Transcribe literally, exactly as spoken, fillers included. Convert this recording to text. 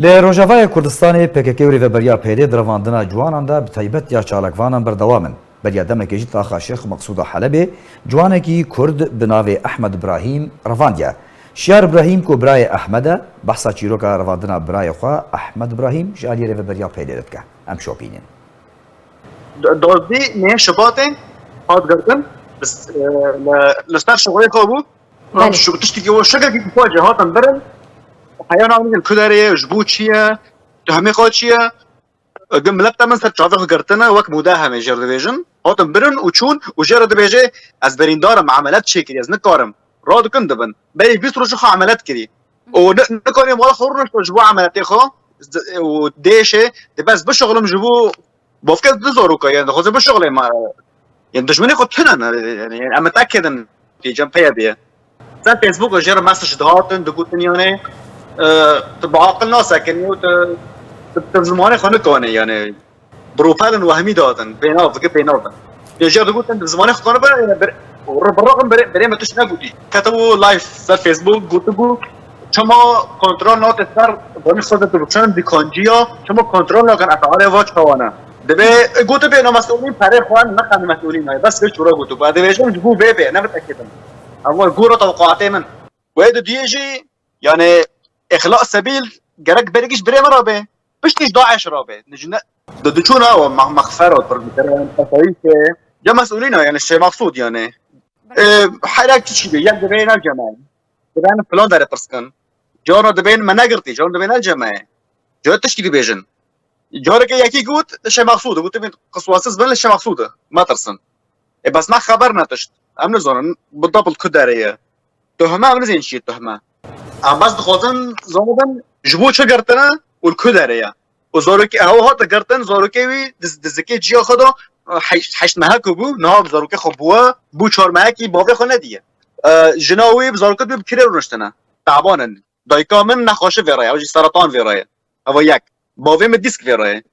Li Rojavayê Kurdistanê P K K û Rêveberiya P Y D di revandina ciwanan de bi taybet ya çalakvanan berdewam in. Beriya demekê jî taxa Şêx Meqsûda Helebê ciwanekî Kurd bi navê Ehmed Brahîm revandiye. Şiyar Brahîm ku birayê Ehmed e, behsa çîroka revandina birayê xwe Ehmed Brahîm ji aliyê Rêveberiya P Y D dike. Em şopînin. Dozdî nê Şubatê hat girtin, li, li ser şixulê xwe bû. Belê. Şu tiştekî û şikekî ku xwe jê hatin birin. Heya navnî ku derê ye, ji bo çi ye, tuhmê xwe çi ye? Ege milet te min ser çavê xwe girtine, wek mûdehemê jê re dibêjin, hatin birin û çûn û jê re dibêje, ez birîndar im, emelet çêkirî, ez nikarim. Radikin dibin. Berî bîst roj xwe emelet kirî. Û ni-, nikarî mala xwe rûnişto ji bo emeletê xwe û dêşê, dibe ez bişixulim ji bo bavke du zaroka, yani dixwaze bişixulê me. Yani dijminê xwe tune ne, yani, yani em tekedin, diyeceğim, peye diye. Ser Facebook jê re mesaj dihatin, digotin yani, e, tu bi aqil nasekinî û tu, tu, tu zimanê xwe nikanî yani. Profilên wehmî dihatin, bênav, veke bênav in. Lê jê re digotin, zimanê xwe kanibe, yani, bir, bir raqim bere, bere me tişt negotî. Ketibû live ser Facebook, gotibû, çima kontrol nake ser, banî xwe de tu biçin dikanciya, çima kontrol nakin efalê va çawa ne? Dibê, e, gotibê, na mesûlîn perê xwe nexin mesûlîn nayê. Bes vê çûra gotibû. Ez dibêjim, ji bo vê bê, ne bi tekê din. Ev gora tewqatê min. Wê di duyê jî, yani, îxla sebîl gerek berî giş birê min re bê. Piştî ji DAIŞ re bê. Nijine, di diçûna we mexfer û pir dikir, esayî ke, ya mesûlîna, yani, Şêx Meqsûd, yani. E, heyra tişkî bê, yek dibê ne cemaye. Dibên filan dere pirskin. Cara dibên me negirtî, cara dibên ne cemaye. Cara tişkî dibêjin. Careke yekî got, Şêx Meqsûd, got, "Min qiswasiz bin li Şêx Meqsûd, metirsin." E, bes me xeber netişt. Em nizanin, bi dabl ku derê ye. Tuhme, em nizên çi ye tuhme. Em bes dixwazin zanibin, ji bo çi girtine û li ku derê ye. Û zarokê, ew hate girtin, zarokê wî diz-, dizikê ciya xwe da, heşt, heşt mehek bû, niha zarokê xwe bûye, bû çar mehekî bavê xwe nediye. E, jina wî bi zarokê wî bi kirê rûniştine. Taban in. Dayika min nexweşi vê re ye, ew jî seretan vê re ye. Eva yek. Bavê min dîsk vê re ye.